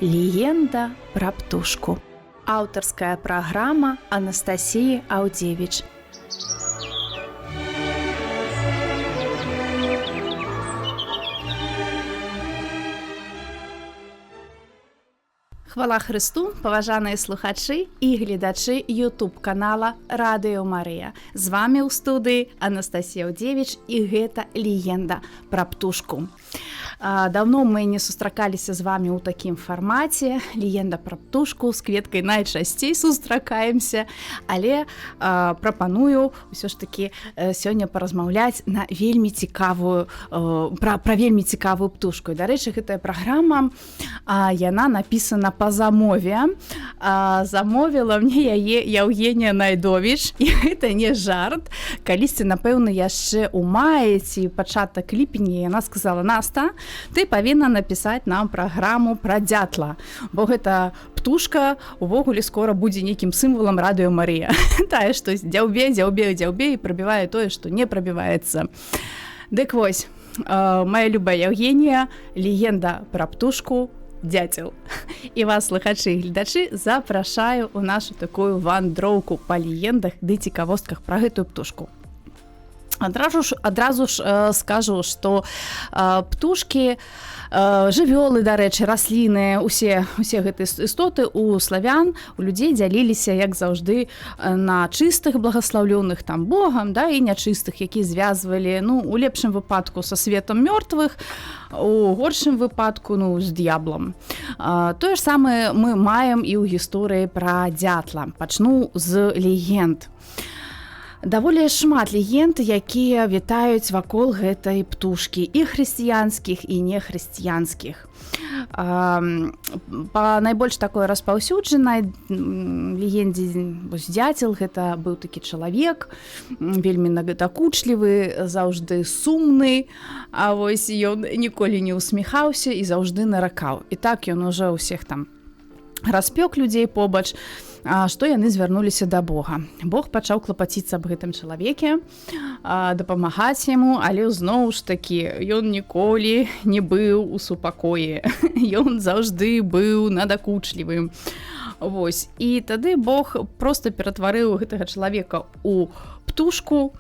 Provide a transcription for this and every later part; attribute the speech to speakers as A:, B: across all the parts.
A: Легенда пра птушку. Аўтарская праграма Анастасіі Аўдзевіч. Хвала Христу, паважаныя слухачы і гледачы YouTube канала Радыё Марыя. З вами ў студыі Анастасія Аўдзевіч, і гэта легенда пра птушку. Даўно мы не сустракаліся з вами ў такім фармаце. Легенда пра птушку, з кветкай найчасцей сустракаемся, але прапаную ўсё ж такі сёння паразмаўляць на вельмі цікавую пра вельмі цікавую птушку. І, дарэчы, гэтая праграма, яна напісана па замове. Замовіла мне яе Яўгенія Найдовіч, і гэта не жарт. Калісьці, напэўна, яшчэ ў маі ці пачатак ліпеня яна сказала: «Наста, ты павінна напісаць нам праграму пра дзятла, бо гэта птушка увогуле скора будзе нейкім сімвалам Радыё Марыя». Тая, што дзяўбе, дзяўбе, дзяўбе і прабівае тое, што не прабіваецца. Дык вось, моя любая Яўгенія, легенда пра птушку дзяцел. І вас, слухачы і гледачы, запрашаю ў нашу такую вандроўку па легендах ды цікавостках пра гэтую птушку. Адразу ж скажу, што птушкі, жывёлы, дарэчы, расліны, усе гэтыя істоты у славян, у людзей дзяліліся, як заўжды, на чыстых, благаслаўлёных там Богам, да, і нячыстых, які звязвалі, ну, у лепшым выпадку са светом мёртвых, у горшым выпадку, ну, з д'яблам. Тое ж самае мы маем і ў гісторыі пра дзятла. Пачну з легенд. Даволі шмат легенд, якія вітаюць вакол гэтай птушкі, і хрысціянскіх, і нехрысціянскіх. Па найбольш такой распаўсюджанай легендзе, вось, дзяцел гэта быў такі чалавек, вельмі дакучлівы, заўжды сумны, а вось ён ніколі не ўсміхаўся і заўжды наракаў. І так ён уже ўсіх там распёк людзей побач, што яны звярнуліся да Бога. Бог пачаў клапаціцца аб гэтым чалавеке, дапамагаць яму, але зноў ж такі ён ніколі не быў у супакоі. Ён заўжды быў надакучлівым. Вось. І тады Бог проста ператварыў гэтага чалавека ў птушку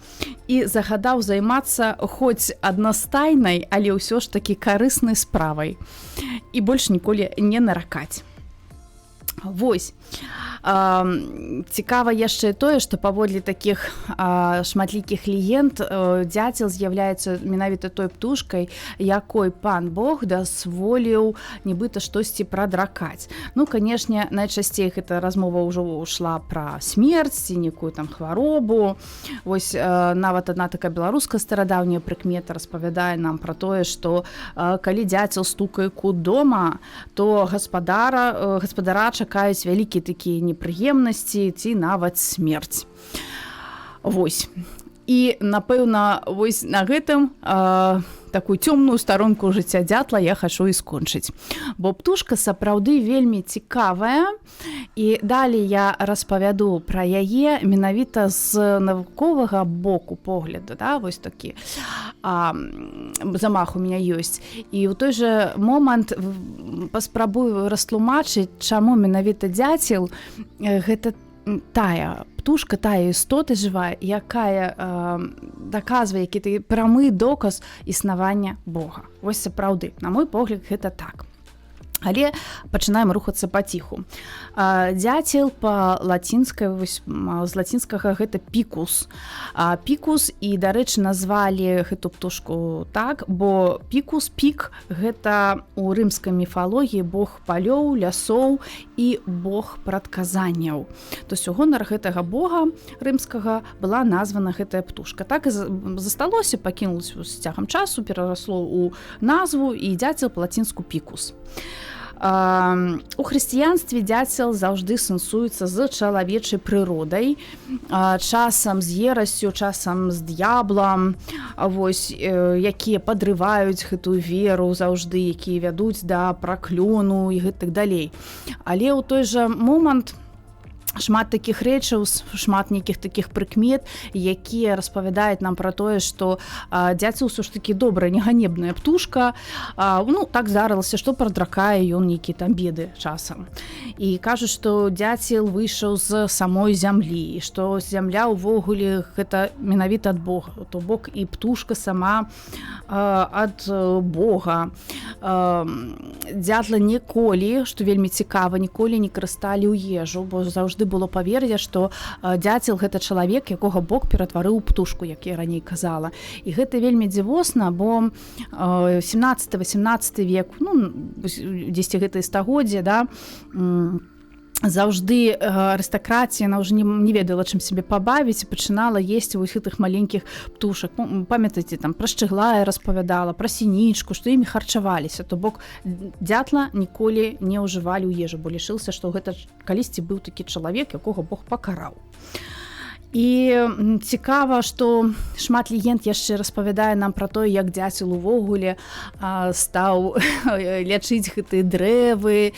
A: і загадаў займацца хоць аднастайнай, але ўсё ж такі карыснай справай і больш ніколі не наракаць. Вось. Цікава яшчэ тое, што паводле такіх шматлікіх легенд дзяцел з'яўляецца менавіта той птушкай, якой пан Бог дазволіў нібыта штосьці прадракаць. Ну, канешне, найчасцей гэта размова ўжо ўшла пра смерць ці некую там хваробу. Вось, нават адна такая беларуская старадаўняя прыкмета распавядае нам пра тое, што калі дзяцел стукае кут дома, то гаспадара чакаюць вялікія такія непрыемнасці ці нават смерць. Вось. І, напэўна, вось на гэтым такую цёмную старонку жыцця дзятла я хачу і скончыць. Бо птушка сапраўды вельмі цікавая, і далей я распавяду пра яе менавіта з навуковага боку погляду, да, вось такі замах у меня ёсць. І ў той жа момант паспрабую растлумачыць, чаму менавіта дзяцел гэта тая птушка, тая істота жывая, якая даказвае, які ты прамы доказ існавання Бога. Вось сапраўды, на мой погляд, гэта так. Але пачынаем рухацца паціху. Дзяцел па лацінскай, вось, з лацінскага гэта пікус. Пікус, і, дарэчы, назвалі гэту птушку так, бо пікус, пік, гэта у рымскай міфалогіі бог палёў, лясоў і бог прадказанняў. То есть у гонар гэтага бога рымскага была названа гэтая птушка. Так і засталося, пакінулася з цягам часу, перарасло ў назву, і дзяцел па-лацінску пікус. У хрысціянстве дзяцел заўжды сэнсуецца з чалавечай прыродай, часам з ерасцю, часам з д'яблам, вось, якія падрываюць гэтую веру заўжды, якія вядуць да праклёну і гэтак далей. Але ў той жа момант Шмат такіх рэчаў, шмат нейкіх такіх прыкмет, якія распавядаюць нам пра тое, што дзяцел ўсё ж такі добрая, неганебная птушка. Ну, так здарылася, што прадракае ён нейкія там беды часам. І кажуць, што дзяцел выйшаў з самой зямлі, што зямля ўвогуле гэта менавіта ад Бога, то бок і птушка сама ад Бога. Дзятла ніколі, што вельмі цікава, ніколі не карысталі ў ежу, бо заўжды было павер'е, што дзяцел гэта чалавек, якога Бог ператварыў у птушку, як я раней казала. І гэта вельмі дзівосна, бо 17-18 век, ну, дзесьці гэтае стагоддзе, да, заўжды арыстакратія, она уже не ведала, чым сябе пабавіць, і пачынала есці вось гэтых маленькіх птушак. Ну, памятаеце, там пра шчыгла я распавядала, пра сінічку, што імі харчаваліся. То бок дзятла ніколі не ўжывалі ў ежу, бо лічылася, што гэта калісьці быў такі чалавек, якога Бог пакараў. І цікава, што шмат легенд яшчэ распавядае нам пра тое, як дзяцел увогуле стаў лячыць гэтыя дрэвы,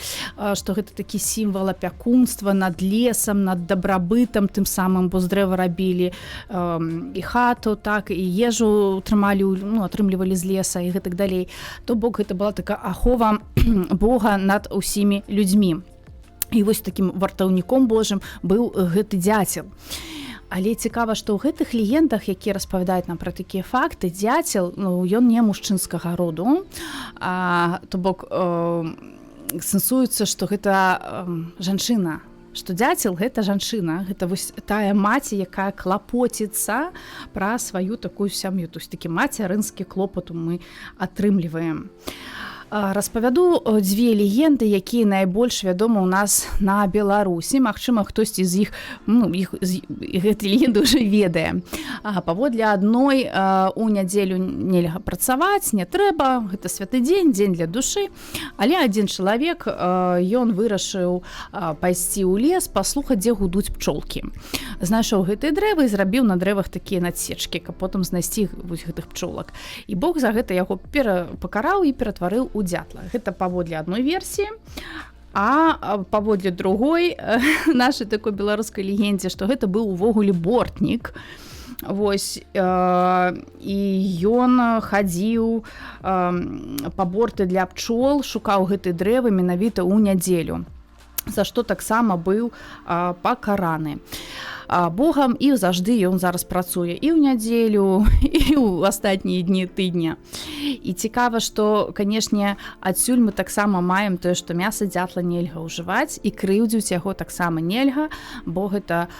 A: што гэта такі сімвал апякунства над лесам, над дабрабытам тым самым, бо з дрэва рабілі і хату, так і ежу трымалі, ну, атрымлівалі з леса і гэтак далей. То бок гэта была такая ахова Бога над усімі людзьмі. І вось такім вартаўніком Божым быў гэты дзяцел. Але цікава, што ў гэтых легендах, якія распавядаюць нам пра такія факты, дзяцел, ну, ён не мужчынскага роду, то бок сэнсуецца, што гэта жанчына, што дзяцел гэта жанчына, гэта вось тая маці, якая клапоціцца пра сваю такую сям'ю, то есть такі мацярынскі клопату мы атрымліваем. Распавяду дзве легенды, якія найбольш вядомы ў нас на Беларусі. Магчыма, хтосьці з іх, ну, іх гэты легенды уже ведае. Паводле адной, у нядзелю нельга працаваць, не трэба, гэта святы дзень, дзень для душы. Але адзін чалавек, ён вырашыў пайсці ў лес, паслухаць, дзе гудуць пчолкі. Знайшоў гэтыя дрэвы і зрабіў на дрэвах такія надсечкі, каб потым знайсці вось гэтых пчолак. І Бог за гэта яго пакараў і ператварыў у дзятла. Гэта паводле адной версіі. А паводле другой нашай такой беларускай легендзе, што гэта быў увогуле бортнік. Вось, і ён хадзіў па борты для пчол, шукаў гэты дрэвы менавіта ў нядзелю, за што таксама быў пакараны Богам, і заўжды ён зараз працуе і ў нядзелю, і ў астатнія дні тыдня. І цікава, што, канешне, адсюль мы таксама маем тое, што мяса дзятла нельга ўжываць і крыўдзіць яго таксама нельга, бо гэта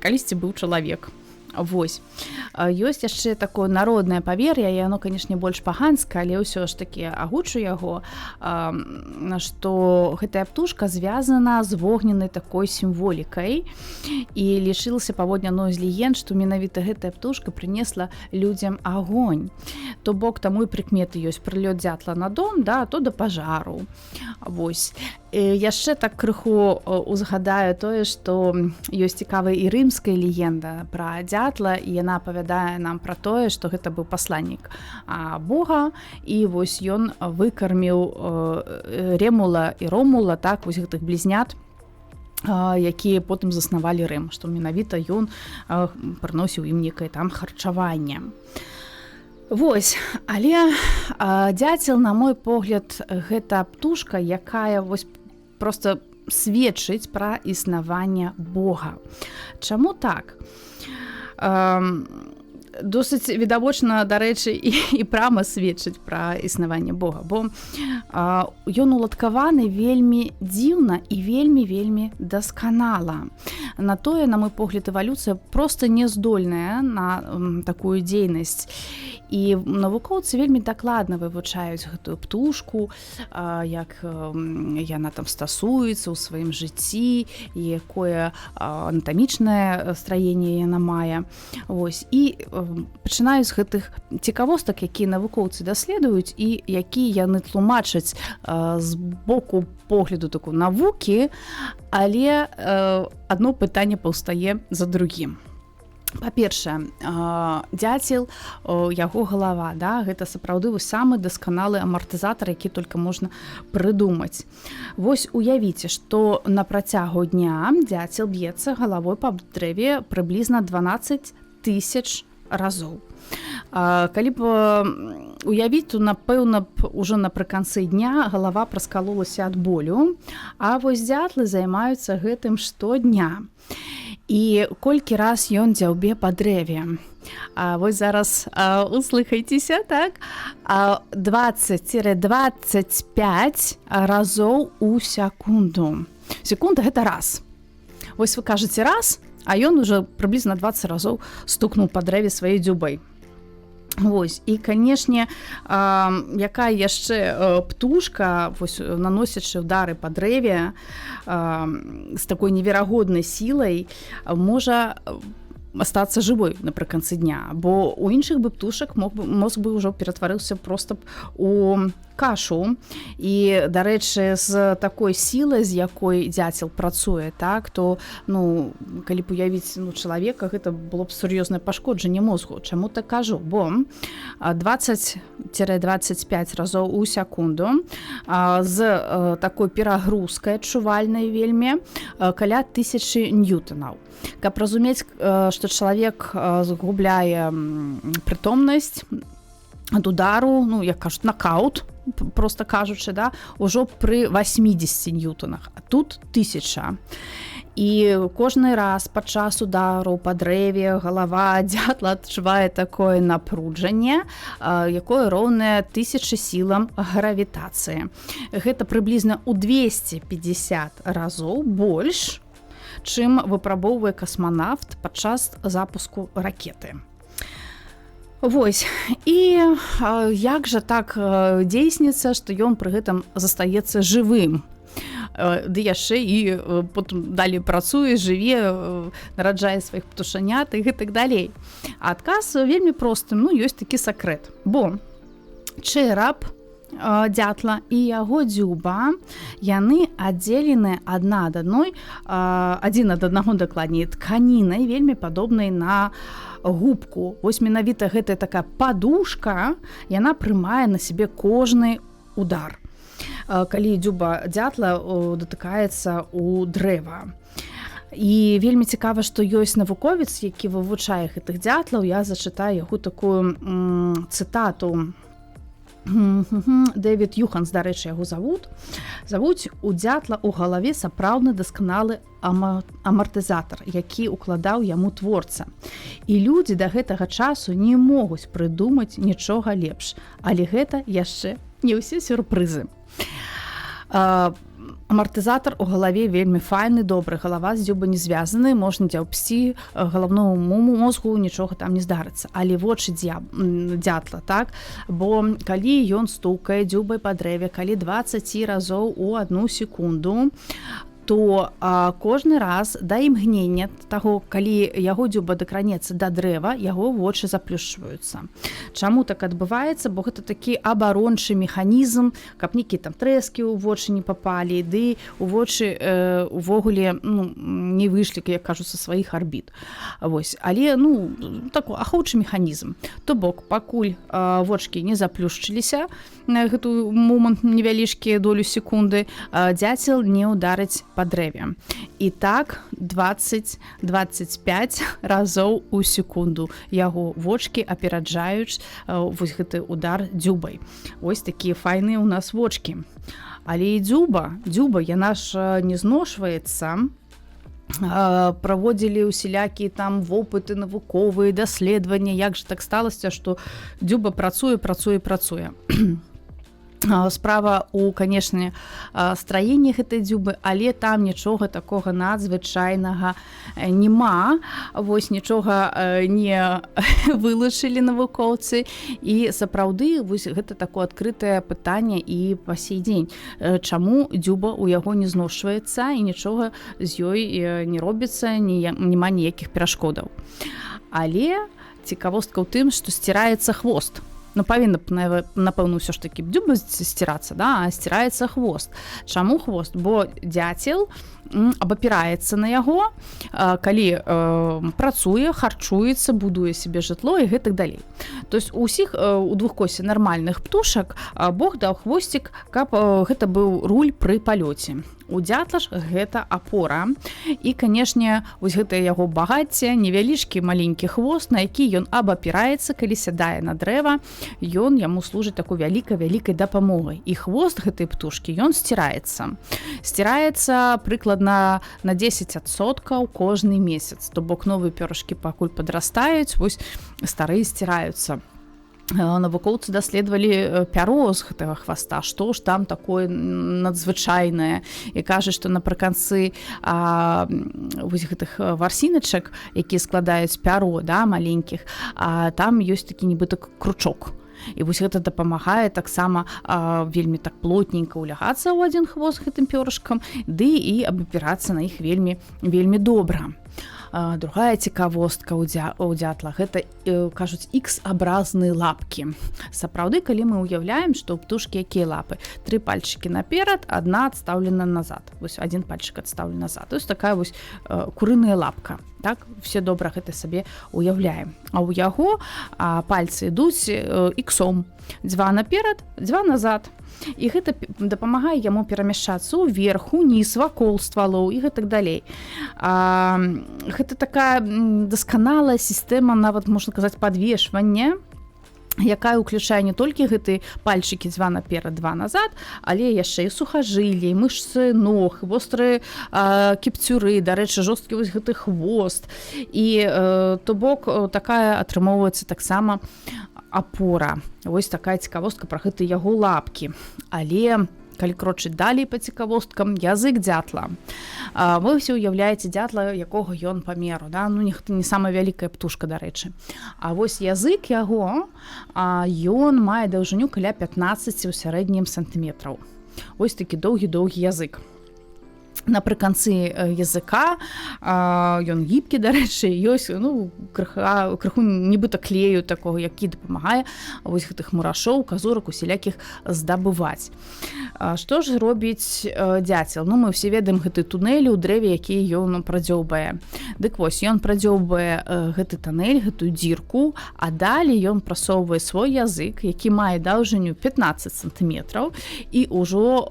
A: калісьці быў чалавек. Вось. Ёсць яшчэ такое народнае павер'е, і яно, канешне, больш паганскае, але ўсё ж такі агучу яго, што гэтая птушка звязана з вогненнай такой сімволікай, і лічылася паводле адной з легенд, што менавіта гэтая птушка прынесла людзям агонь. То бок таму і прыкметы ёсць: прылёт дзятла на дом, да, то да пажару. Вось. Яшчэ так крыху узгадаю тое, што ёсць цікавая і рымская легенда пра дзятла, і яна апавядае нам пра тое, што гэта быў пасланнік Бога, і вось ён выкарміў Ремула і Ромула, так, вось гэтых блізнят, якія потым заснавалі Рым, што менавіта ён прыносіў ім некае там харчаванне. Вось, але дзяцел, на мой погляд, гэта птушка, якая вось просто сведчыць пра існаванне Бога. Чаму так? Досыць відавочна, дарэчы, і прама сведчыць пра існаванне Бога, бо ён уладкаваны вельмі дзіўна і вельмі, вельмі дасканала. На тое, на мой погляд, эвалюцыя просто не здольная на такую дзейнасць. І навукоўцы вельмі дакладна вывучаюць гэтую птушку, як яна там стасуецца ў сваім жыцці, якое анатамічнае страенне яна мае. Вось. І пачынаю з гэтых цікавостак, якія навукоўцы даследуюць і якія яны тлумачаць з боку погляду такой навукі, але одно пытанне паўстае за другім. Па-першае, дзяцел, яго галава, да, гэта сапраўды вось самы дасканалы амартызатар, які только можна прыдумаць. Вось уявіце, што на працягу дня дзяцел б'ецца галавой па дрэве прыблізна 12 тысяч разоў. Калі б уявіць, то, напэўна б, ужо напрыканцы дня галава праскалолася ад болю. А вось дзятлы займаюцца гэтым штодня. І колькі раз ён дзяўбе па дрэве? А вось зараз услыхайцеся, так? 20-25 разоў у секунду. Секунда — гэта раз. Вось вы кажаце раз, а ён уже прыблізна 20 разоў стукнуў па дрэве сваёй дзюбай. Вось, і, канешне, якая яшчэ птушка, вось, наносячы удары па дрэве з такой неверагоднай сілай, можа астацца жывой напрыканцы дня? Бо у іншых бы птушак мог бы мозг бы ўжо ператварыўся просто б у кашу. І, дарэчы, з такой сілай, з якой дзяцел працуе, так, то, ну, калі б уявіць, ну, чалавека, гэта было б сур'ёзнае пашкоджанне мозгу. Чаму так кажу? Бо 20-25 разоў у секунду з такой перагрузкай адчувальнай вельмі, каля 1000 ньютонаў. Каб разумець, што чалавек згубляе прытомнасць ад удару, ну, як кажуць, накаут, просто кажучы, да, ўжо пры 80 ньютонах, а тут 1000. І кожны раз падчас удару па дрэве галава дзятла адчувае такое напружанне, якое роўнае 1000 сілам гравітацыі. Гэта прыблізна ў 250 разоў больш, чым выпрабоўвае касманавт падчас запуску ракеты. Вось, і як жа так дзейсніцца, што ён пры гэтым застаецца жывым? Ды яшчэ і потым далей працуе, жыве, нараджае сваіх птушанят і гэтак далей? Адказ вельмі просты: ну, ёсць такі сакрэт, бо чэрап дзятла і яго дзюба, яны аддзелены адна ад адной, адзін ад аднаго, дакладней, тканінай, вельмі падобнай на губку. Вось менавіта гэтая такая падушка, яна прымае на сябе кожны удар, калі дзюба дзятла датыкаецца у дрэва. І вельмі цікава, што ёсць навуковец, які вывучае гэтых дзятлаў. Я зачытаю яго такую цытату. Дэвід Юханс, дарэчы, яго завуць. У дзятла у галаве сапраўдны дасканалы амартызатар, які укладаў яму творца. І людзі да гэтага часу не могуць прыдумаць нічога лепш. Але гэта яшчэ не ўсе сюрпрызы. Амартызатар у галаве вельмі файны, добры, галава з дзюба не звязаны, можна дзяўбсці, галаўному мозгу нічога там не здарыцца. Але вочы дзятла, так? Бо калі ён стукае дзюбай па дрэве, калі 20 разоў у одну секунду, то кожны раз да імгнення таго, калі яго дзюба дакранецца да дрэва, яго вочы заплюшчваюцца. Чаму так адбываецца? Бо гэта такі абарончы механізм, каб нейкі там трэскі ў вочы не папалі, ды у вочы увогуле, ну, не выйшлі, як кажуць, са сваіх арбіт. Вось, але, ну, такой ахоўчы механізм. То бок пакуль вочки не заплюшчыліся на гэту момант невялічкі, долю секунды, дзяцел не ўдарыць па дрэве. І так 20-25 разоў у секунду яго вочки апераджаюць вось гэты удар дзюбай. Ось такія файныя у нас вочки. Але і дзюба, яна ж не зношваецца. Праводзілі усялякія там вопыты навуковыя, даследавання, як жа так сталася, што дзюба працуе, працуе, працуе. Справа у, канешне, страенні гэтай дзюбы, але там нічога такога надзвычайнага няма. Вось нічога не вылучылі навукоўцы, і сапраўды вось гэта такое адкрытае пытанне і па сей дзень: чаму дзюба у яго не зношваецца і нічога з ёй не робіцца, няма ніякіх перашкодаў? Але цікавостка ў тым, што сціраецца хвост. Ну, павінна, напэўна, ўсё ж таки дзюба сцірацца, да, а сціраецца хвост. Чаму хвост? Бо дзяцел абапіраецца на яго, калі працуе, харчуецца, будуе себе жытло і гэтак далей. То есть усіх у двухкосе нармальных птушак Бог даў хвосцік, каб гэта быў руль пры палёце. У дзятла ж гэта апора. І, канешне, вось гэта яго багацце, невялічкі маленькі хвост, на які ён абапіраецца, калі сядае на дрэва, ён яму служыць такой вялікай-вялікай дапамогай. І хвост гэтай птушкі, ён сціраецца. Сціраецца прыкладна на 10% кожны месяц. То бок новыя пёрышкі пакуль падрастаюць, вось старыя сціраюцца. Навукоўцы даследавалі пяро з гэтага хваста, што ж там такое надзвычайнае, і кажа, што напрыканцы вось гэтых варсіначак, якія складаюць пяро, да, маленькіх, там ёсць такі нібыта кручок. І вось гэта дапамагае таксама вельмі так плотненька ўлягацца ў адзін хвост гэтым пёрышкам, ды і абапірацца на іх вельмі, вельмі добра. Другая цікавостка у дзятла — гэта, кажуць, ікс-абразныя лапкі. Сапраўды, калі мы ўяўляем, што ў птушкі якія лапы: тры пальчыкі наперад, одна адстаўлена назад, вось один пальчык адстаўлен назад, то есть такая вось курыная лапка, так, все добра гэта сабе уяўляем. А ў яго пальцы ідуць іксом: дзва наперад, дзва назад, і гэта дапамагае яму перамяшчацца ўверх, уніз, вакол ствалоў і гэтак далей. Гэта такая дасканалая сістэма, нават можна казаць, падвешвання, якая ўключае не толькі гэты пальчыкі дзва наперад, два назад, але яшчэ і сухажыллі, мышцы ног, вострыя кіпцюры, дарэчы, жорсткі вось гэты хвост. І то бок такая атрымоўваецца таксама апора. Вось такая цікавостка пра гэты яго лапкі. Але калі крочыць далей па цікавосткам, язык дзятла. Вы все уяўляеце дзятла, якога ён памеру, да? Ну, ніхто не самая вялікая птушка, дарэчы. А вось язык яго, ён мае даўжыню каля 15 у сярэднім сантыметраў. Вось такі доўгі-доўгі язык. Напрыканцы языка, ён гібкі, дарэчы, ёсць, ну, крыху нібыта клею такого, які дапамагае вось гэтых мурашоў, казурак усялякіх здабываць. Што ж робіць дзяцел? Ну, мы все ведаем гэты тунэль у дрэве, які ён прадзёўбае. Дык вось, ён прадзёўбае гэты тунэль, гэтую дзірку, а далей ён прасоўвае свой язык, які мае даўжыню 15 сантыметраў, і ўжо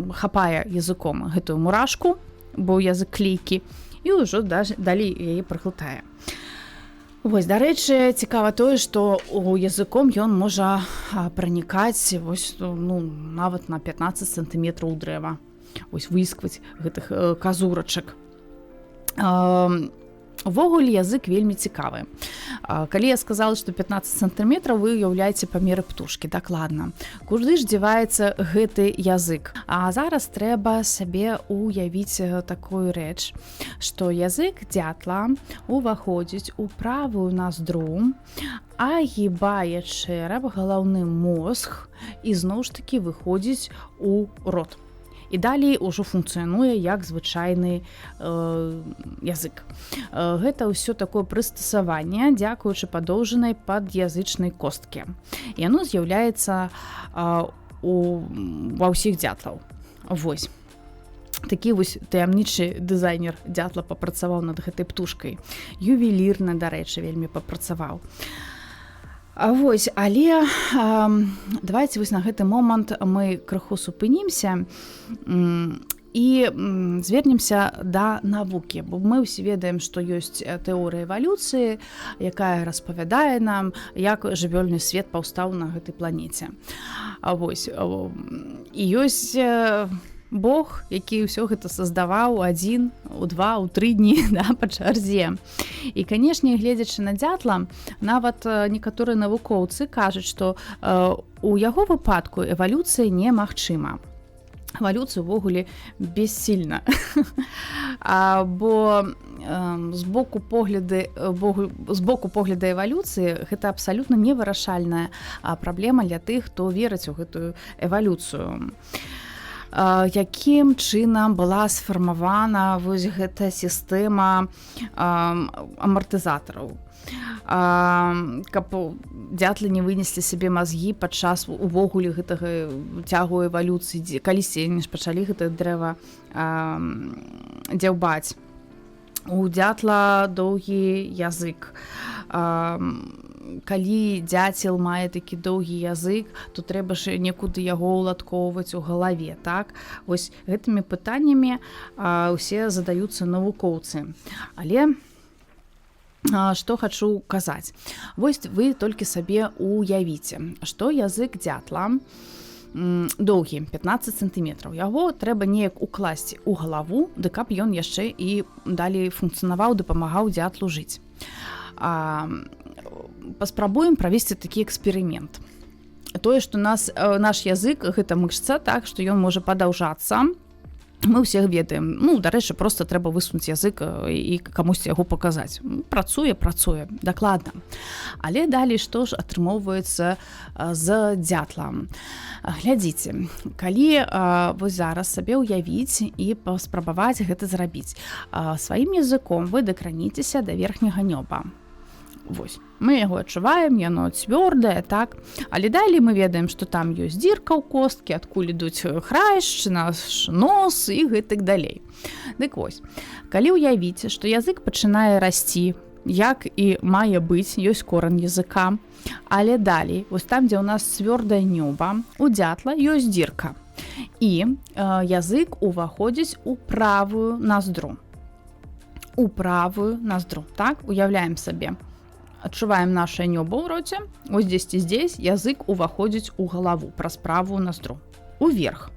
A: хапае языком гэтую мурашку, бо язык клейкі, і ўжо далей яе праглытае. Вось, дарэчы, цікава тое, што у языком ён можа пранікаць вось, ну, нават на 15 сантыметраў дрэва. Вось выіскваць гэтых казурачак. Увогуле язык вельмі цікавы. Калі я сказала, што 15 сантыметраў, вы уяўляеце памеры птушкі дакладна. Куды ж дзяваецца гэты язык? А зараз трэба сабе уявіць такую рэч, што язык дзятла уваходзіць у правую наздру, агібае чэрап, галаўны мозг і зноў ж такі выходзіць у рот. І далей ужо функцыянуе як звычайны язык. Гэта ўсё такое прыстасаванне дзякуючы падоўжанай пад'язычнай косткі. Яно з'яўляецца ва ўсіх дзятлаў. Вось такі вось таямнічы дызайнер дзятла папрацаваў над гэтай птушкай. Ювелірна, дарэчы, вельмі папрацаваў. А вось, але давайте вось на гэты момант мы крыху супынімся і звернемся да навукі, бо мы ўсе ведаем, што ёсць тэорыя эвалюцыі, якая распавядае нам, як жывёльны свет паўстаў на гэтай планеце. А вось і ёсць Бог, які ўсё гэта создаваў адзін, у два, у тры дні, да, па чарзе. І, канешне, гледзячы на дзятла, нават некаторыя навукоўцы кажуць, што у яго выпадку эвалюцыя немагчыма. Эвалюцыя ўвогуле бессільна. Бо з боку погляда эвалюцыі гэта абсалютна невырашальная праблема для тых, хто верыць у гэтую эвалюцыю. Якім чынам была сфармавана вось гэта сістэма амартызатараў, каб дзятлы не вынеслі сабе мазгі падчас увогуле гэтага цягу эвалюцыі, дзе калісьці яны ж пачалі гэта дрэва дзяўбаць? У дзятла доўгі язык. Калі дзяцел мае такі доўгі язык, то трэба ж некуды яго ўладкоўваць у галаве, так? Вось гэтымі пытаннямі усе задаюцца навукоўцы. Але што хачу казаць: вось вы толькі сабе уявіце, што язык дзятла доўгі 15 сантыметраў, яго трэба неяк укласці ў галаву, ды каб ён яшчэ і далей функцыянаваў, дапамагаў дзятлу жыць. Паспрабуем правесці такі эксперымент. Тое, што наш язык — гэта мышца, так, што ён можа падаўжацца, мы ўсіх ведаем. Ну, дарэчы, просто трэба высунуць язык і камусьці яго паказаць. Працуе, працуе дакладна. Але далей што ж атрымоўваецца з дзятлам? Глядзіце, калі вось зараз сабе ўявіць і паспрабаваць гэта зрабіць: сваім языком вы дакраніцеся да верхняга нёба. Вось мы яго адчуваем, яно цвёрдае, так? Але далей мы ведаем, што там ёсць дзірка ў косткі, адкуль ідуць хряшч, наш нос і гэтак далей. Дык вось, калі ўявіць, што язык пачынае расці, як і мае быць, ёсць корань языка, але далей, вось там, дзе ў нас цвёрдае нёба, у дзятла ёсць дзірка, і язык уваходзіць у правую наздру. У правую наздру, так? Уяўляем сабе, адчуваем наше нёба ў роце, ось дзесьці здесь язык уваходзіць у галаву праз правую наздру уверх,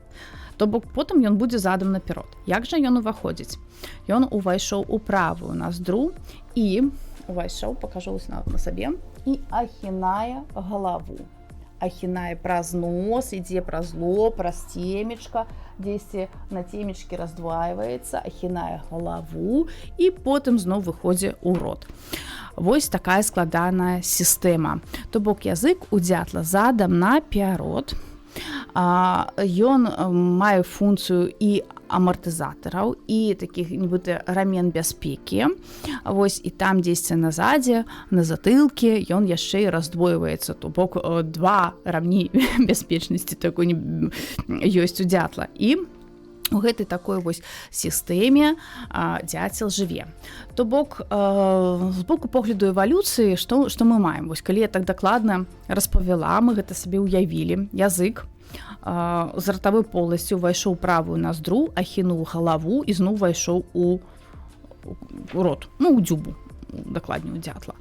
A: то бок потым ён будзе задам наперод. Як жа ён уваходзіць? Ён увайшоў у правую наздру і увайшоў, пакажу на сабе, і ахінае галаву, ахінае праз нос, ідзе праз лоб, праз цемечка, дзесьці на цемечкі раздвайваецца, ахінае галаву і потым зноў выходзе ў рот. Вось такая складаная сістэма. То бок язык у дзятла задам наперад. Ён мае функцыю і амартызатараў, і такіх нібыта рамен бяспекі. Вось, і там дзесьці назадзе, на затылке, ён яшчэ і раздвойваецца, то бок два рамні бяспечнасці такой ёсць у дзятла. І у гэтай такой вось сістэме дзяцел жыве. То бок з боку погляду эвалюцыі што мы маем? Вось калі я так дакладна распавяла, мы гэта сабе ўявілі: язык з ратавой поласці ўвайшоў правую наздру, ахінуў галаву і зноў увайшоў у рот, ну, у дзюбу, дакладней, у дзятла.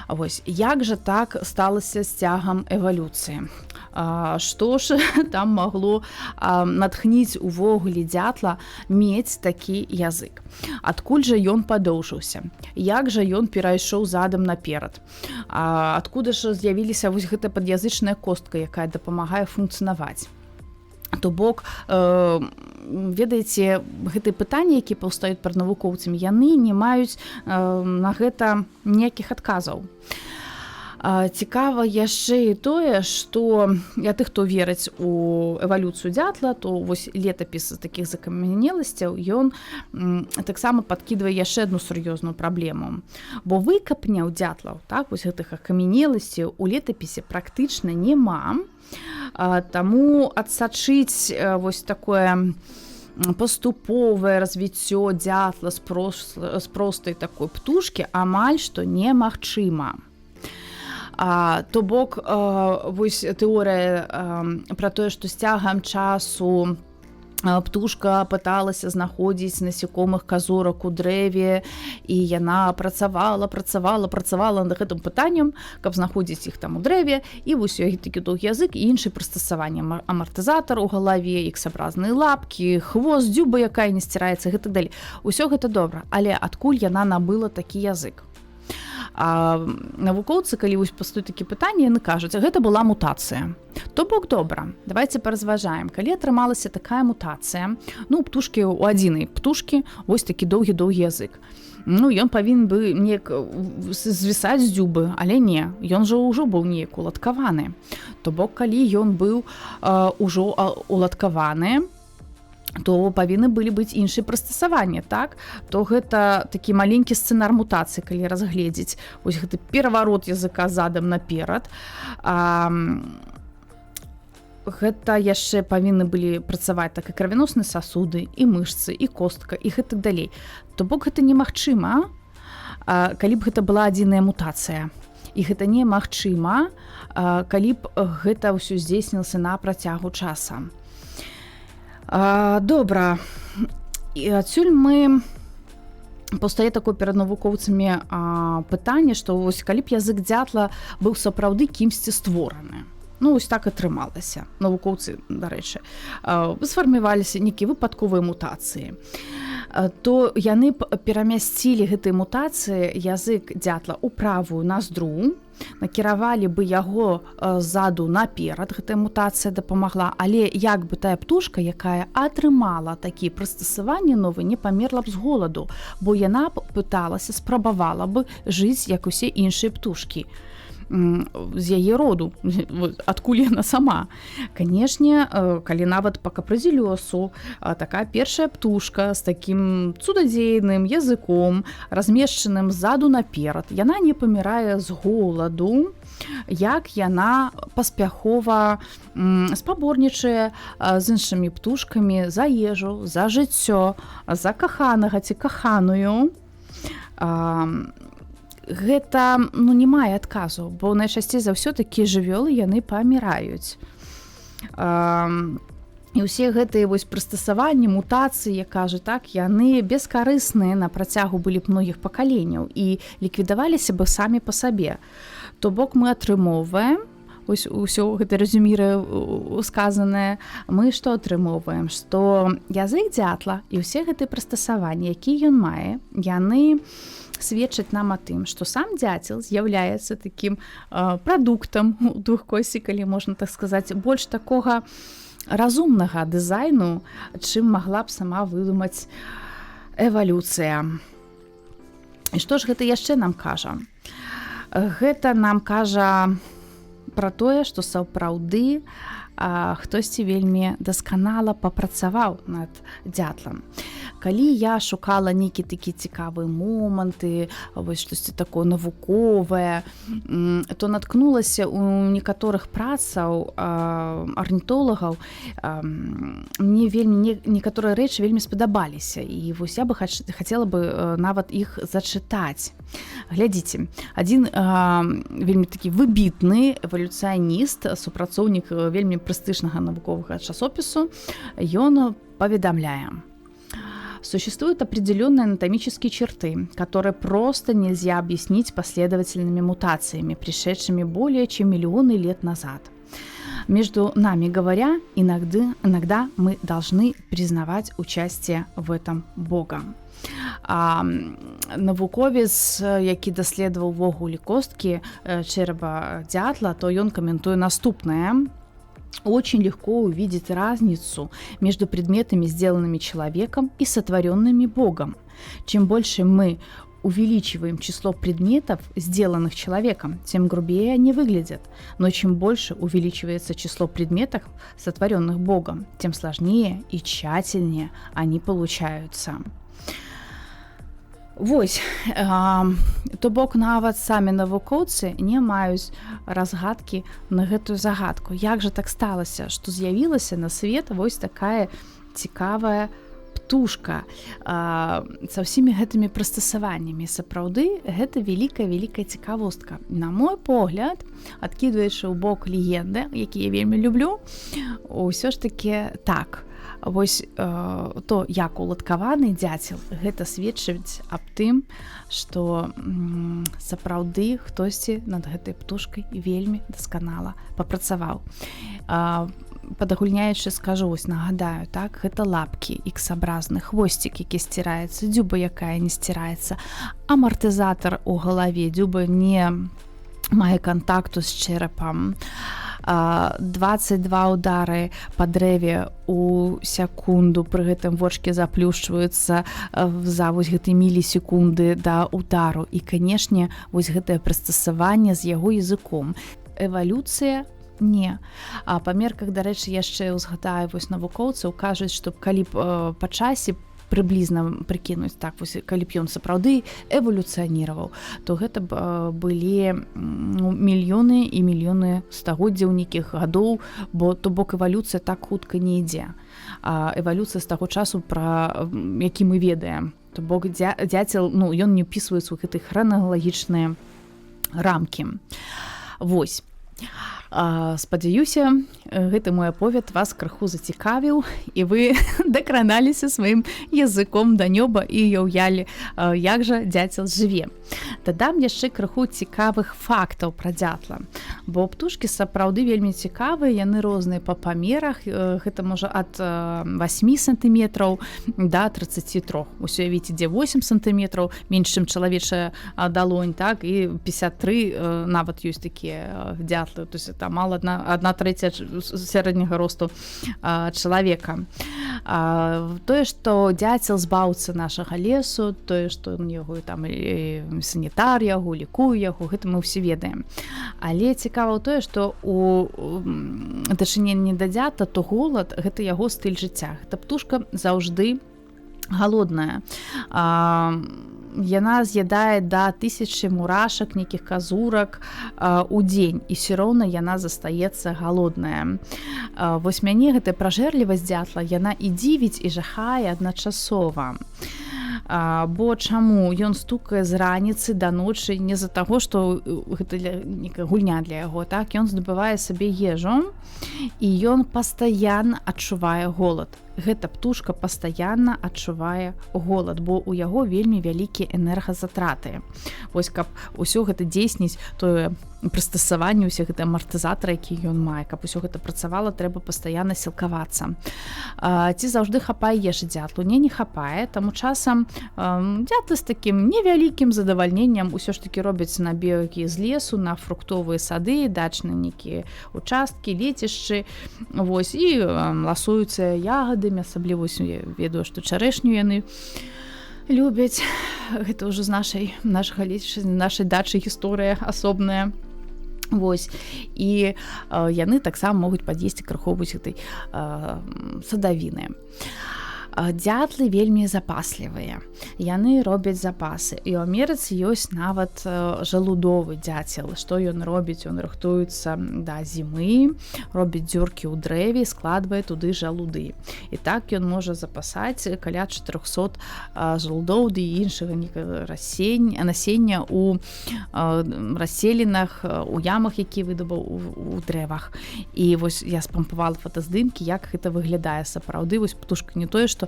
A: Вось як жа так сталася з цягам эвалюцыі? Што ж там магло натхніць увогуле дзятла мець такі язык? Адкуль жа ён падоўжыўся? Як жа ён перайшоў задам наперад? Адкуда ж з'явіліся вось гэта пад'язычная костка, якая дапамагае функцыянаваць? То бок, ведаеце, гэтыя пытанні, які паўстаюць перад навукоўцамі, яны не маюць на гэта ніякіх адказаў. Цікава яшчэ і тое, што я тых, хто верыць у эвалюцыю дзятла, то вось летапіс такіх закамянеласцяў, ён таксама падкідвае яшчэ одну сур'ёзную праблему. Бо выкапняў дзятлаў, так, вось гэтых акамянеласцяў у летапісе практычна няма. Таму адсачыць вось такое паступовае развіццё дзятла з простай такой птушкі амаль што немагчыма. То бок вось тэорыя пра тое, што з цягам часу птушка пыталася знаходзіць насекомых, казурак у дрэве, і яна працавала, працавала, працавала над гэтым пытаннем, каб знаходзіць іх там у дрэве, і вось у яе такі доўгі язык і іншы прыстасаванне: амартызатар у галаве, іксабразныя лапкі, хвост, дзюба, якая не сціраецца, гэта далей. Усё гэта добра, але адкуль яна набыла такі язык? Навукоўцы, калі вось пастаюць такі пытанні, яны кажуць: гэта была мутацыя. То бок добра, давайте паразважаем: калі атрымалася такая мутацыя, ну, птушкі, у адзінай птушкі вось такі доўгі-доўгі язык, ну, ён павінен бы неяк звісаць з дзюбы, але не, ён жа ўжо быў неяк уладкаваны. То бок калі ён быў ўжо уладкаваны, То павінны былі быць іншыя прыстасаванні, так? То гэта такі маленькі сцэнар мутацыі, калі разгледзець вось гэты пераварот языка задам наперад. Гэта яшчэ павінны былі працаваць так і крывяносныя сасуды, і мышцы, і костка, і гэтак далей. То бок гэта немагчыма, калі б гэта была адзіная мутацыя, і гэта немагчыма, калі б гэта ўсё здзейснілася на працягу часа. Добра, і адсюль мы паўстае такое перад навукоўцамі пытанне, што вось калі б язык дзятла быў сапраўды кімсьці створаны, ну, ось так атрымалася, навукоўцы, дарэчы, сфарміваліся нейкія выпадковыя мутацыі, то яны б перамясцілі гэтыя мутацыі язык дзятла ў правую наздру, накіравалі бы яго ззаду наперад, гэтая мутацыя дапамагла, але як бы тая птушка, якая атрымала такі прыстасаванне новы, не памерла б з голаду, бо яна б пыталася, спрабавала бы жыць, як усе іншыя птушкі з яе роду, адкуль яна сама. Канешне, калі нават па капрызе лёсу такая першая птушка з такім цудадзейным языком, размешчаным ззаду наперад, яна не памірае з голаду, як яна паспяхова спаборнічае з іншымі птушкамі за ежу, за жыццё, за каханага ці каханую? Гэта, ну, не мае адказу, бо найчасцей за ўсё такія жывёлы, яны паміраюць. І ўсе гэтыя вось прыстасаванні, мутацыі, як кажа, так, яны бескарысныя на працягу былі б многіх пакаленняў і ліквідаваліся бы самі па сабе. То бок мы атрымоўваем, ось усё гэта рэзюміры сказанае, мы што атрымоўваем? Што язык дзятла і ўсе гэтыя прыстасаванні, якія ён мае, яны сведчаць нам о тым, што сам дзяцел з'яўляецца такім прадуктам у двухкосі, калі можна так сказаць, больш такога разумнага дызайну, чым магла б сама выдумаць эвалюцыя. І што ж гэта яшчэ нам кажа? Гэта нам кажа пра тое, што сапраўды хтосьці вельмі дасканала папрацаваў над дзятлам. Калі я шукала нейкі такі цікавыя моманты, вось штосьці такое навуковае, то наткнулася у некаторых працаў арнітолагаў, мне вельмі некаторыя рэчы вельмі спадабаліся, і вось я бы хацела бы нават іх зачытаць. Глядзіце, адзін вельмі такі выбітны эвалюцыяніст, супрацоўнік вельмі прэстыжнага навуковага часопісу, ён паведамляе: «Существуют определенные анатомические черты, которые просто нельзя объяснить последовательными мутациями, пришедшими более чем миллионы лет назад. Между нами говоря, иногда мы должны признавать участие в этом Бога». Навуковец, які даследаваў увогуле косткі чэрапа дзятла, то ён каментуе наступнае: «Очень легко увидеть разницу между предметами, сделанными человеком, и сотворенными Богом. Чем больше мы увеличиваем число предметов, сделанных человеком, тем грубее они выглядят. Но чем больше увеличивается число предметов, сотворенных Богом, тем сложнее и тщательнее они получаются». Вось, то бок нават самі навукоўцы не маюць разгадкі на гэтую загадку. Як жа так сталася, што з'явілася на свет вось такая цікавая птушка са ўсімі гэтымі прыстасаваннямі? Сапраўды, гэта вялікая, вялікая цікавостка. На мой погляд, адкідваючы ў бок легенды, які я вельмі люблю, ўсё ж таки так. Вось то, як уладкаваны дзяцел, гэта сведчыць аб тым, што сапраўды хтосьці над гэтай птушкай вельмі дасканала папрацаваў. Падагульняючы, скажу, вось нагадаю, так, гэта лапкі іксабразны, хвосцік, які сціраецца, дзюба, якая не сціраецца, амартызатар у галаве, дзюба не мае кантакту з чэрапам, 22 удары па дрэве у секунду, пры гэтым вочки заплюшчваюцца за вось гэтай мілісекунды да удару, і, канешне, вось гэтае прыстасаванне з яго языком. Эвалюцыя Не. А па мерках, дарэчы, яшчэ ўзгадаю, вось навукоўцаў, кажуць, што калі б па часе прыблізна прыкінуць так вось, калі б ён сапраўды эвалюцыяніраваў, то гэта б былі, ну, мільёны і мільёны стагоддзяў, нейкіх гадоў, бо то бок эвалюцыя так хутка не ідзе. А эвалюцыя з таго часу, пра які мы ведаем, то бок дзяцел, ну, ён не ўпісваецца ў гэты храналагічныя рамкі. Вось. Спадзяюся, гэты мой аповед вас крыху зацікавіў і вы дакраналіся сваім языком да нёба і уяўлялі, як жа дзяцел жыве. Дадам яшчэ крыху цікавых фактаў пра дзятла. Бо птушкі сапраўды вельмі цікавыя, яны розныя па памерах, гэта можа ад 8 сантыметраў да 33. Усё уявіце, дзе 8 сантыметраў, менш, чым чалавечая далонь, так, і 53 нават ёсць такія дзятлы, то есть там мала одна трэця сярэдняга росту чалавека. Тое, што дзяцел збаўца нашага лесу, тое, што яго там і санітар яго, лікуе яго, гэта мы ўсе ведаем. Але цікава тое, што у дачыненні да дзятла, то голад — гэта яго стыль жыцця. Гэта птушка заўжды галодная. Яна з'ядае да 1000 мурашак, нейкіх казурак у дзень, і все роўна яна застаецца галодная. Вось мяне гэтая пражэрлівасць дзятла, яна і дзівіць, і жахае адначасова. Бо чаму ён стукае з раніцы да ночы? Не з-за таго, што гэта некая гульня для яго, так, ён здабывае сабе ежу, і ён пастаянна адчувае голад. Гэта птушка пастаянна адчувае голад, бо у яго вельмі вялікія энергазатраты. Вось каб усё гэта дзейсніць, тое прыстасаванне, усе гэты амартызатары, які ён мае, каб усё гэта працавала, трэба пастаянна сілкавацца. Ці заўжды хапае ежы дзятлу? Не, не хапае, таму часам дзятлы з такім невялікім задавальненнем усё ж таки робяць набегі з лесу на фруктовыя сады, дачныя нейкія участкі, лецішчы, вось, і ласуюцца ягадамі, асабліва вось я ведаю, што чарэшню яны любяць. Гэта ўжо з нашага лецішча, нашай дачы гісторыя асобная. Вось, і яны таксама могуць пад'есці крыху вось гэтай садавіны. Дзятлы вельмі запаслівыя. Яны робяць запасы. І ў Амерыцы ёсць нават жалудовы дзяцел. Што ён робіць? Ён рыхтуецца да зімы, робіць дзюркі ў дрэве, складвае туды жалуды. І так ён можа запасаць каля 400 жалудоў ды іншага некага насення у расселінах, у ямах, які выдабаў у дрэвах. І вось я спампавала фотаздымкі, як гэта выглядае сапраўды. Вось птушка не тое, што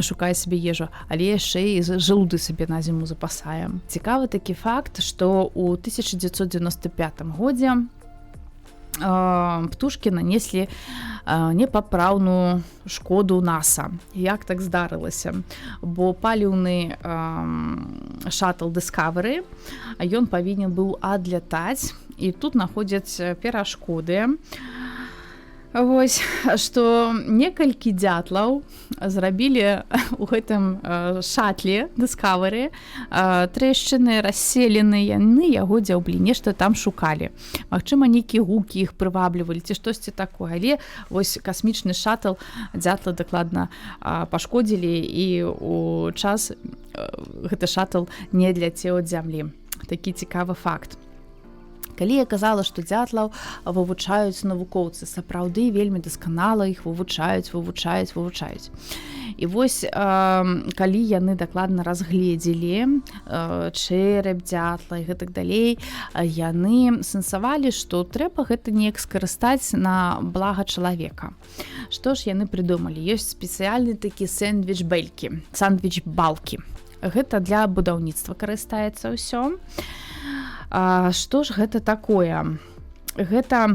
A: шукае сабе ежу, але яшчэ і жалуды сабе на зіму запасае. Цікавы такі факт, што ў 1995 годзе птушкі нанеслі непапраўную шкоду НАСА. Як так здарылася? Бо паліўны шаттл Discovery, ён павінен быў адлятаць, і тут находзяць перашкоды. Вось, што некалькі дзятлаў зрабілі у гэтым шатле Discovery трэшчыны, расселены, яны яго дзяўблі, нешта там шукалі. Магчыма, нейкія гукі іх прываблівалі ці штосьці такое, але вось касмічны шаттл дзятла дакладна пашкодзілі, і у час гэты шаттл не адляцеў ад зямлі. Такі цікавы факт. Калі я казала, што дзятлаў вывучаюць навукоўцы, сапраўды вельмі дасканала іх вывучаюць, вывучаюць, вывучаюць. І вось калі яны дакладна разгледзелі чэрап дзятла і гэтак далей, яны сэнсавалі, што трэба гэта неяк скарыстаць на блага чалавека. Што ж яны прыдумалі? Ёсць спецыяльны такі сэндвіч-бэлькі, сандвіч-балкі. Гэта для будаўніцтва карыстаецца ўсё. Што ж гэта такое? Гэта,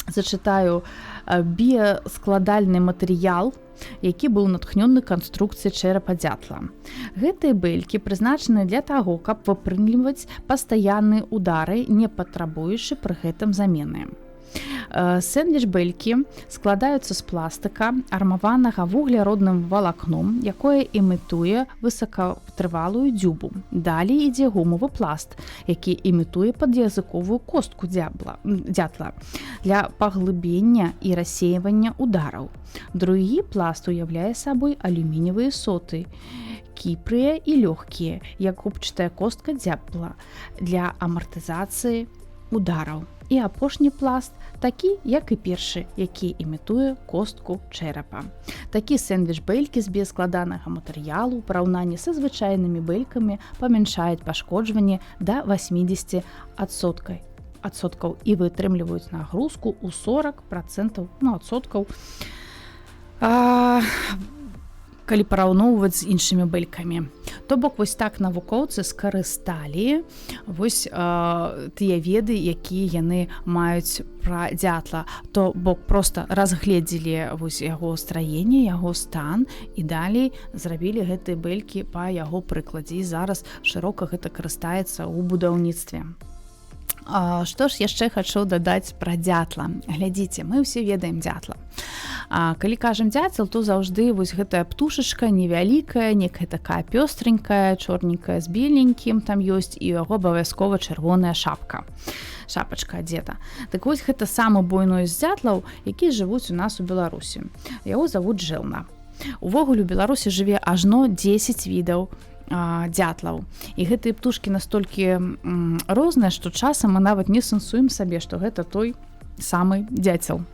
A: зачытаю, біяскладальны матэрыял, які быў натхнёны канструкцыяй чэрапа дзятла. Гэтыя бэлькі прызначаны для таго, каб вытрымліваць пастаянныя удары, не патрабуючы пры гэтым замены. Сэндвіч-бэлькі складаюцца з пластыка, армаванага вугляродным валакном, якое імітуе высокатрывалую дзюбу. Далей ідзе гумавы пласт, які імітуе пад'языковую костку дзятла для паглыбення і рассеявання удараў. Другі пласт уяўляе сабой алюмініевыя соты, кіпрыя і лёгкія, як губчатая костка дзябла для амартызацыі удараў. І апошні пласт такі, як і першы, які імітуе костку чэрапа. Такі сэндвіч-бэлькі з біяскладанага матэрыялу ў параўнанні са звычайнымі бэлькамі памяншаюць пашкоджванне да 80% і вытрымліваюць нагрузку ў 40%, ну, адсоткаў, калі параўноўваць з іншымі бэлькамі. То бок вось так навукоўцы скарысталі вось тыя веды, якія яны маюць пра дзятла. То бок просто разгледзелі вось яго страенне, яго стан і далей зрабілі гэтыя бэлькі па яго прыкладзе. І зараз шырока гэта карыстаецца ў будаўніцтве. Што ж яшчэ хачу дадаць пра дзятла. Глядзіце, мы ўсе ведаем дзятла. Калі кажам дзяцел, то заўжды вось гэтая птушачка невялікая, некая такая пёстренькая, чорненькая з беленькім там ёсць, і у яго абавязкова чырвоная шапка. Шапачка адзета. Так вось, гэта самы буйной з дзятлаў, які жывуць у нас у Беларусі. Яго завуць жэлна. Увогуле у Беларусі жыве ажно 10 відаў дзятлаў. І гэтыя птушкі настолькі розныя, што часам мы нават не сэнсуем сабе, што гэта той самы дзяцел.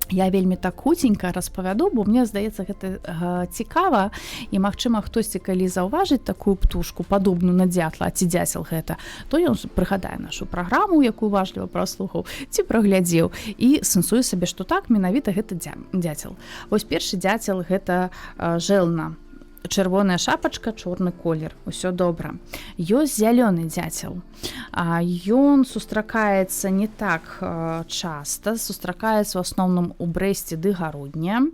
A: Я вельмі так хуценька распавяду, бо мне здаецца, гэта цікава, і, магчыма, хтосьці, калі заўважыць такую птушку, падобную на дзятла, ці дзяцел гэта, то ён прыгадае нашу праграму, якую уважліва праслухаў ці праглядзеў, і сэнсуе сабе, што так, менавіта гэта дзяцел. Вось першы дзяцел — гэта жэлна, чырвоная шапачка, чорны колер, усё добра. Ёсць зялёны дзяцел. Ён сустракаецца не так часта, сустракаецца ў асноўным у Брэсце ды Гародня.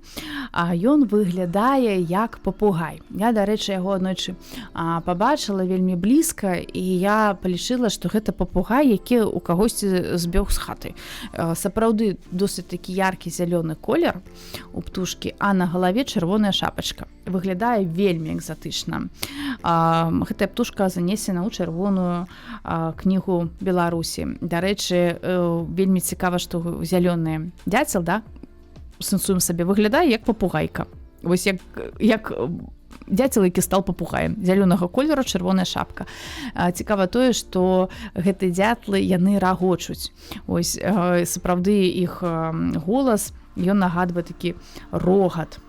A: Ён выглядае як папугай. Я, дарэчы, яго аднойчы пабачыла вельмі блізка, і я палічыла, што гэта папугай, які у кагосьці збег з хаты. Сапраўды досыць такі яркі зялёны колер у птушкі, а на галаве чырвоная шапачка. Выглядае вельмі экзатычна. Гэтая птушка занесена ў чырвоную кнігу Беларусі. Дарэчы, вельмі цікава, што зялёны дзяцел, да, сэнсуем сабе, выглядае як папугайка. Вось як дзяцел, які стал папугаем, зялёнага колеру, чырвоная шапка. Цікава тое, што гэты дзятлы, яны рагочуць. Ось сапраўды іх голас, ён нагадвае такі рогат.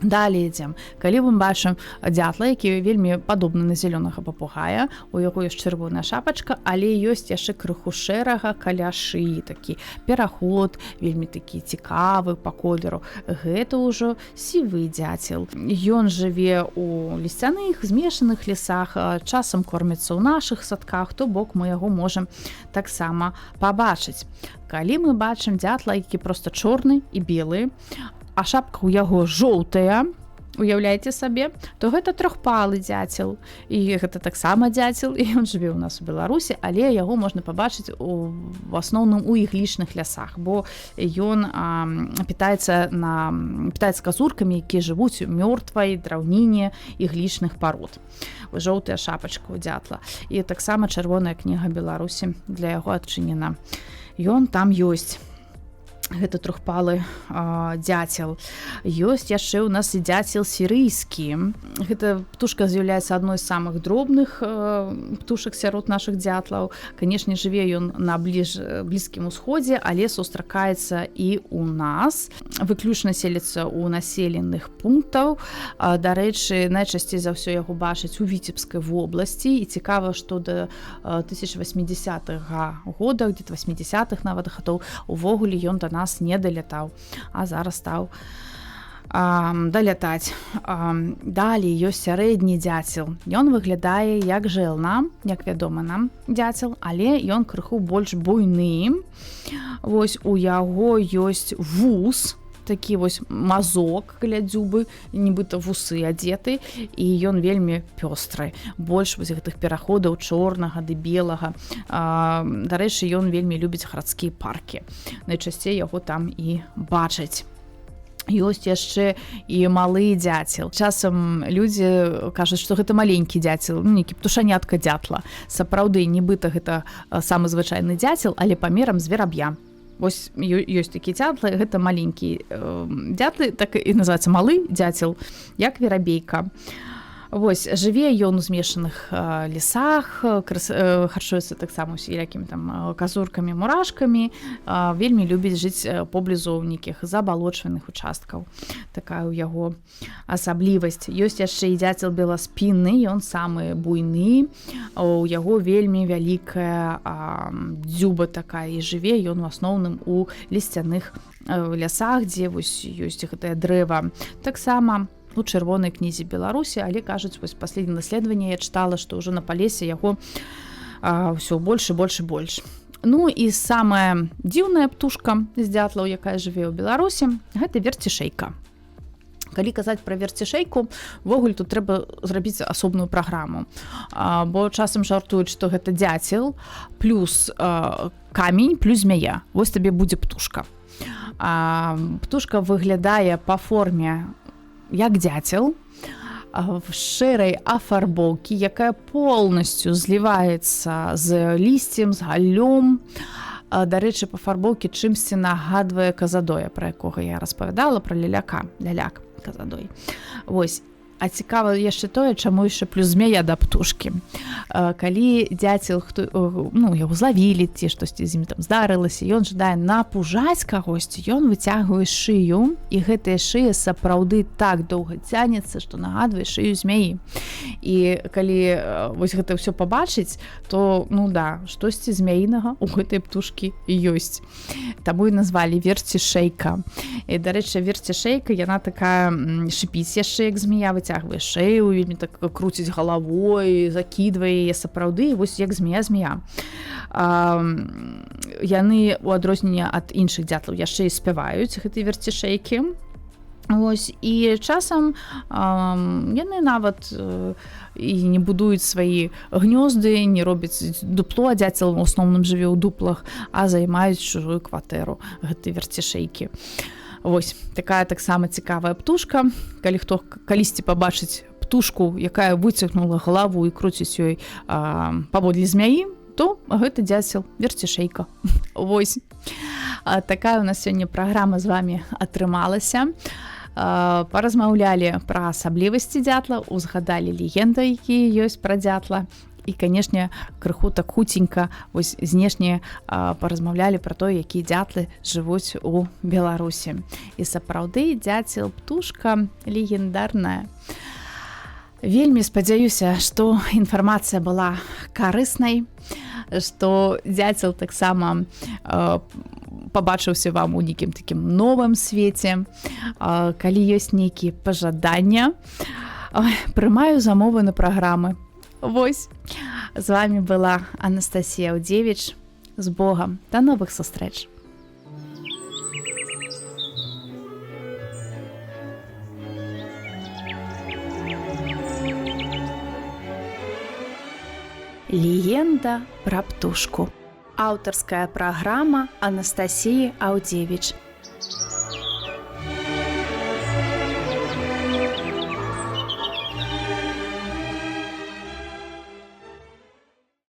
A: Далей ідзем. Калі мы бачым дзятла, які вельмі падобны на зялёнага папугая, у яго ёсць чырвоная шапачка, але ёсць яшчэ крыху шэрага каля шыі, такі пераход вельмі такі цікавы па колеру. Гэта ўжо сівы дзяцел. Ён жыве у лісцяных змешаных лесах, часам корміцца ў нашых садках, то бок мы яго можам таксама пабачыць. Калі мы бачым дзятла, які просто чорны і белы, а шапка ў яго жоўтая, уяўляеце сабе, то гэта трохпалы дзяцел. І гэта таксама дзяцел, і ён жыве ў нас у Беларусі, але яго можна пабачыць в асноўным у іглічных лясах, бо ён пітаецца казуркамі, якія жывуць у мёртвай драўніне іглічных парод. Жоўтая шапачка ў дзятла. І таксама чырвоная кніга Беларусі для яго адчынена. Ён там ёсць. Гэта трохпалы дзяцел. Ёсць яшчэ ў нас і дзяцел сірыйскі. Гэта птушка з'яўляецца адной з самых дробных птушак сярод нашых дзятлаў. Канешне, жыве ён на Блізкім Усходзе, але сустракаецца і ў нас. Выключна селіцца ў населеных пунктаў. Дарэчы, найчасцей за ўсё яго бачыць у Віцебскай вобласці. І цікава, што да 1080 года, где-то 80-х нават гадоў, увогуле ён да нас не далятаў, а зараз стаў далятаць. Далей ёсць сярэдні дзяцел. Ён выглядае як жэлна, як вядома нам дзяцел, але ён крыху больш буйны. Вось у яго ёсць вуз. такі вось мазок каля дзюбы, нібыта вусы адзеты, і ён вельмі пёстры, больш вось гэтых пераходаў чорнага ды белага. Дарэчы, ён вельмі любіць гарадскія паркі, найчасцей яго там і бачаць. Ёсць яшчэ і малы дзяцел. Часам людзі кажуць, што гэта маленькі дзяцел, ну, нейкі птушанятка дзятла. Сапраўды, нібыта гэта самы звычайны дзяцел, але памерам з вераб'я. Вось ёсць такі дзятлы, гэта маленькі дзятлы, так і называецца малы дзяцел, як верабейка. Вось, жыве ён у змешаных лесах, харчуецца таксама усялякімі там казуркамі, мурашкамі, вельмі любіць жыць поблізу нейкіх забалочваных участкаў. Такая ў яго асаблівасць. Ёсць яшчэ і дзяцел беласпінны, ён самы буйны, у яго вельмі вялікая дзюба такая, і жыве ён у асноўным у лісцяных лясах, дзе вось ёсць гэтае дрэва. Таксама у чырвонай кнізе Беларусі, але кажуць, вось последнее даследаванне я чытала, што ўжо на Палесе яго ўсё больш і больш і больш. Ну і самая дзіўная птушка з дзятлаў, якая жыве ў Беларусі, гэта верцішэйка. Калі казаць пра верцішэйку, увогуле тут трэба зрабіць асобную праграму. Бо часам жартуюць, што гэта дзяцел плюс камень плюс змяя. Вось табе будзе птушка. Птушка выглядае па форме як дзяцел, в шэрай афарбоўкі, якая полностью зліваецца з лісцем, з галлём. Дарэчы, па фарбоўкі чымсьці нагадвае казадоя, пра якога я распавядала, пра ляляка, ляляк казадой. Вось. А цікава яшчэ тое, чаму яшчэ плюс змея да птушкі. Калі дзяцел, хто, ну, яго злавілі ці штосьці з ім там здарылася, ён жадае напужаць кагосьці, ён выцягвае шыю, і гэтая шыя сапраўды так доўга цянецца, што нагадвае шыю змяі. І калі вось гэта ўсё пабачыць, то, ну да, штосьці змяінага у гэтай птушкі ёсць. Таму і назвалі верцішэйка. І, дарэчы, верцішэйка, яна такая шыпіць яшчэ як змея, выцягвае шыю, вельмі так круціць галавой, закідвае яе сапраўды, вось як змея-змея. Яны, у адрозненне ад іншых дзятлаў, яшчэ і спяваюць, гэтыя верцішэйкі. Вось, і часам яны нават і не будуюць свае гнёзды, не робяць дупло, а дзяцел у асноўным жыве ў дуплах, а займаюць чужую кватэру, гэтыя верцішэйкі. Вось, такая таксама цікавая птушка. Калі хто калісьці пабачыць птушку, якая выцягнула галаву і круціць ёй паводле змяі, то гэта дзяцел верцішэйка. Вось. Такая у нас сёння праграма з вами атрымалася. Паразмаўлялі пра асаблівасці дзятла, узгадалі легенды, якія ёсць пра дзятла. І, канешне, крыху так хуценька вось знешне паразмаўлялі пра то, якія дзятлы жывуць у Беларусі. І сапраўды дзяцел птушка легендарная. Вельмі спадзяюся, што інфармацыя была карыснай, што дзяцел таксама пабачыўся вам у нейкім такім новым свеце. Калі ёсць нейкія пажадання, прымаю замовы на праграмы. Вось. З вами была Анастасія Аўдзевіч. З Богам. Да новых сустрэч. Легенда пра птушку. Аўтарская праграма Анастасіі Аўдзевіч.